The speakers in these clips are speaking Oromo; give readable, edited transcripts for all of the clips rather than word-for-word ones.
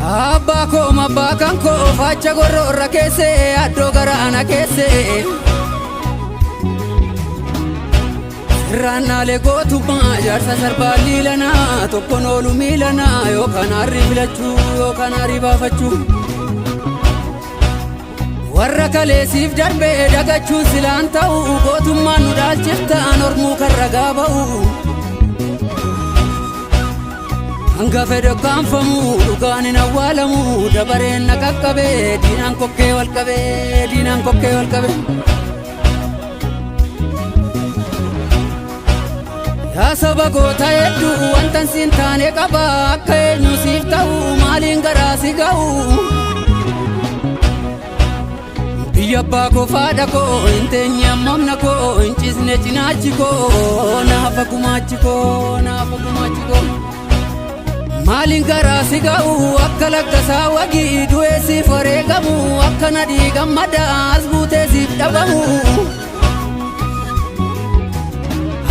Abbaa koo abbaa kan koo faacha gorroorra keessee addoo garaana keessee. Sirraannaalee gootummaa jaarsa sarbaa liilanaa tokkoon oolu miilanaa yookaan harri filachuu yookaan harri baafachuu. Warra kaleessiif darbee dagachuun silaan ta'u gootummaan nu dhaalchiftaan ormuu kan ragaa ba'u. Hanga fedhe kaanfamu dhugaan hin awwaalamu dabareen na qaqqabee diinaan kokkee wal qabee diinaan kokkee wal qabee. Yaa saba goota hedduu wantan siin taane qaba akka eenyu siif ta'u maaliin garaa si ga'u. Biyya abbaa koo faadha koo hin teenye ammamna koo hin ciisne cinaachi koo naafa gumaachi koo naafa gumaachi koo. Maaliin garaa si ga'u akka lakkasaa wagii du'ee siif wareegamu akka nadhii gammadaa as buutee siif dhabamu.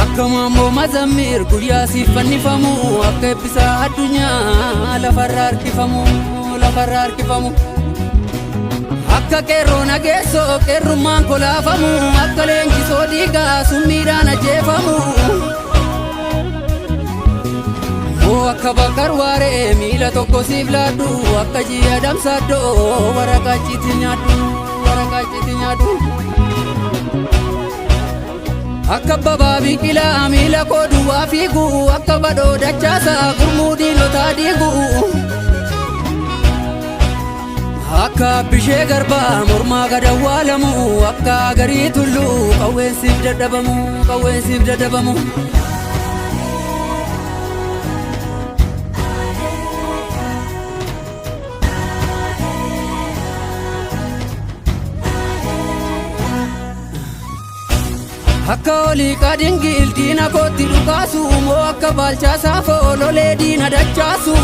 Akka maammoo mazammir guyyaa siif fannifamu akka eebbisaa addunyaa lafarra harkifamu lafarra harkifamu. Akka qeerroo nageessoo qeerrummaan kolaafamu akka leenjisoo dhiigaa summiidhaan ajjeefamu. Moo akka bakkar waaree miila tokko siif laaddu akka ji'a damsaaddoo waraqaa ciiti nyaadhu waraqaa ciiti nyaadhu. Akka babaa biqilaa miila koo duwwaa fiigu akka badhoo dachaasaa gurmuu diinotaa diigu. Akka bishee garbaa mormaa gad awwaalamu akka garii tulluu qawweensiif dadhabamu qawweensiif dadhabamu. Akka olii qadingil diina kootti dhukaasu moo akka baalchaa saafoo lolee diina dachaasu.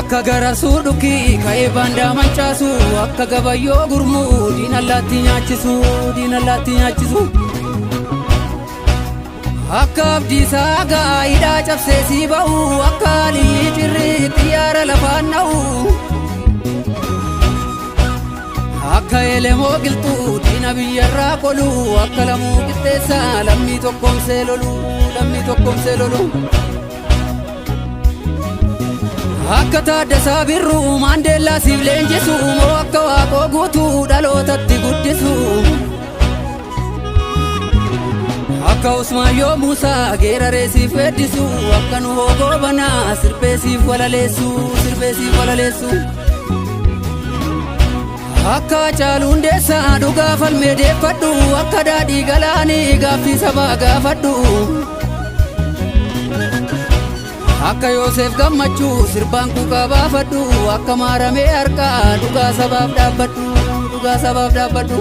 Akka garasuu dhukii ka'ee baandaa mancaasu akka gabayyoo gurmuu diina allaatti nyaachisu diina allaatti nyaachisu. Akka abdiisaa gaa'idhaa cabsee sii ba'u akka alii cirrii xiyyaara lafaan dha'u. Akka elemoo qilxuu diina biyyarraa qolu akka lamuu qixxeessaa lammii tokkoomsee lolu lammii tokkoomsee lolu. Akka Taaddasaa Birruu Maandeellaa siif leenjisu moo akka Waaqoo guutuu dhalootatti guddisu. Akka Usmaayyoo Muusaa geeraree siif weeddisu akka Nuhoo Goobanaa sirbee siif walaleessu sirbee siif walaleessu. Akka Hacaaluu Hundeessaa dhugaa falmee deeffadhu akka daadhii galaanii gaaffii sabaa gaafadhu. Akka Yoosef Gammachuu sirbaan quuqaa baafadhu akka maaramee harkaa dhugaa sabaaf dhaabbadhu dhugaa sabaaf dhaabbadhu.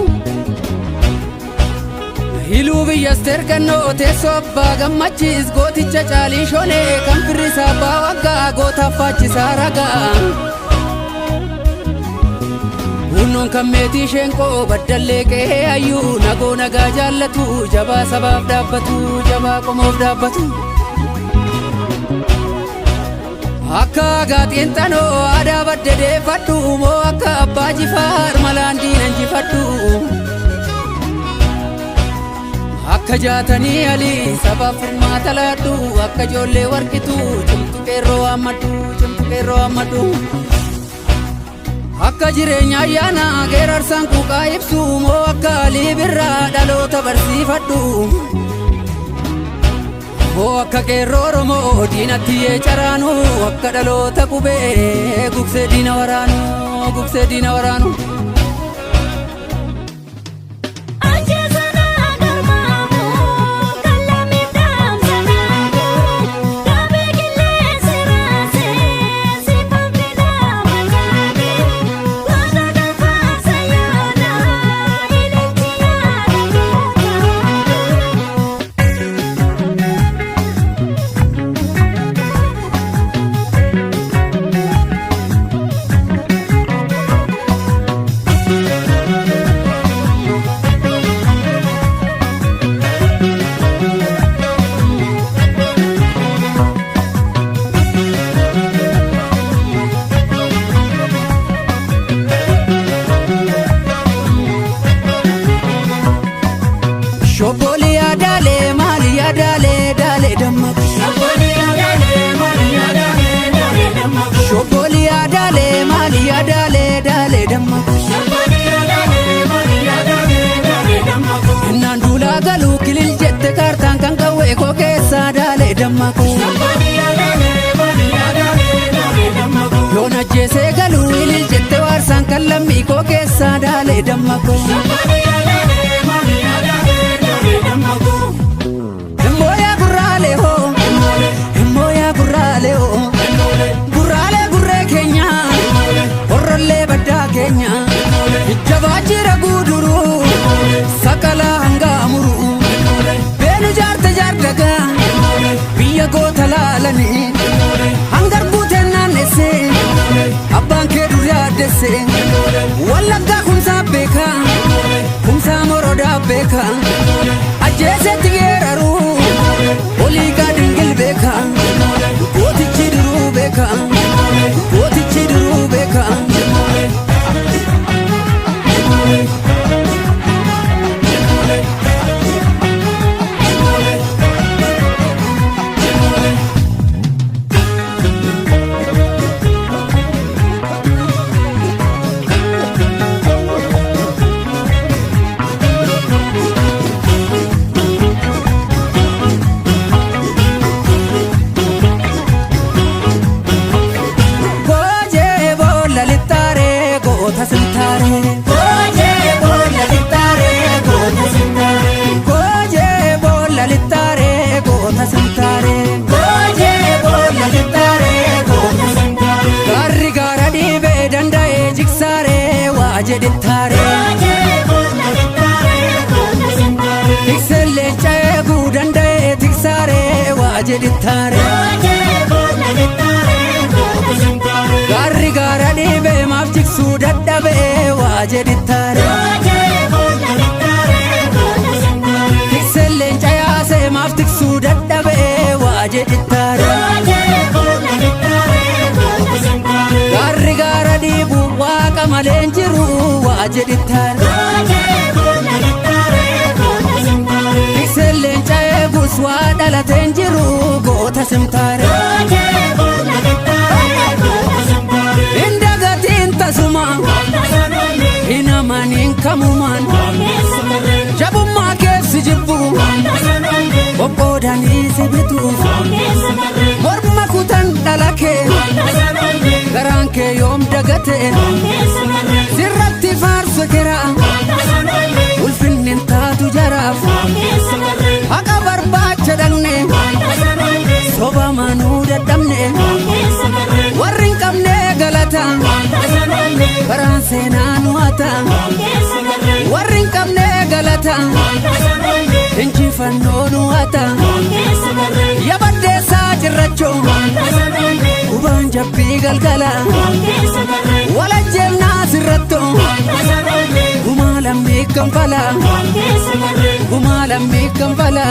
Hiluu biyya Asteer Gannoo teessoo abbaa gammachiis gooticha caalii shonee kan firrisaa abbaa waggaa gootaaf faachisaa ragaa. Hunnoon kan meetii sheenqoo baddallee qe'ee hayyuu nagoo nagaa jaallatu jabaa sabaaf dhaabbatu jabaa qomoof dhaabbatu. Akka gaaxiinxanoo aadaa badde deeffadhu moo akka abbaa jifaar malaan diina injifadhu. Akka jaatanii alii sabaaf furmaata laadhu akka ijoollee warqitu cimtu qeerroo waammadhu cimtu qeerroo waammadhu. Akka jireenya ayyaana geerarsaan quuqaa ibsu moo akka alii birraa dhaloota barsiifadhu. Moo akka qeerroo Oromoo diinatti yee caraanu akka dhaloota qubee gugsee diina waraanu gugsee diina waraanu. damma koo. Himooyaa gurraalee hoo, himooyaa gurraalee hoo, gurraalee gurree keenya, horrollee baddaa keenya, jabaa jira guuduruu, sakalaa hangaa muruu, beenu jaarte jaardagaa, biyya goota laalanii, hangar guuteen naannessee, abbaan kee dur yaaddessee, Wallaggaa kumsaa beekaa, kumsaa morodaa beekaa, ajjeesetti geeraruu, olii gaadingil beekaa, gootichi duruu beekaa, gootichi duruu beekaa. Goojee boolla lixxaaree goota sintaaree. Goojee boolla lixxaaree goota sintaaree. Goojee boolla lixxaaree goota sintaaree. Goojee boolla lixxaaree goota sintaaree. Gaarri gaara dhiibee danda'ee jigsaaree waa jedhittaaree. Tikseen leenca eeguu danda'ee tiksaaree waa jedhittaaree. Gaarri gaara dhiibee maaf jigsuu dadhabee waa jedhittaaree. Tikseen leenca yaasee maaf tiksuu dadhabee waa jedhittaaree. Gaarri gaara dhiibu waaqa malee hin jiru waa jedhittaaree. Tikseen leenca eegus waa dhalatee hin jiru goota simtaaree. Hin dagatiin tasuma hin amaniin kamumaan jabummaa keessi jibbu qoqqoodanii si bituuf morma kutan dhala kee garaan kee yoom dagate sirratti faarsu kira ulfinni hin taatu jaraaf haqa barbaacha dhaqne soba manuu dadhabne warri hin qabne galata karaan seenaa nu hata warri hin qabne galata injifannoo nu hata yabaddeessaa cirrachoo gubaan jabbii galgala walajjeennaa sirrattoo gumaa lammii kanfala gumaa lammii kanfala.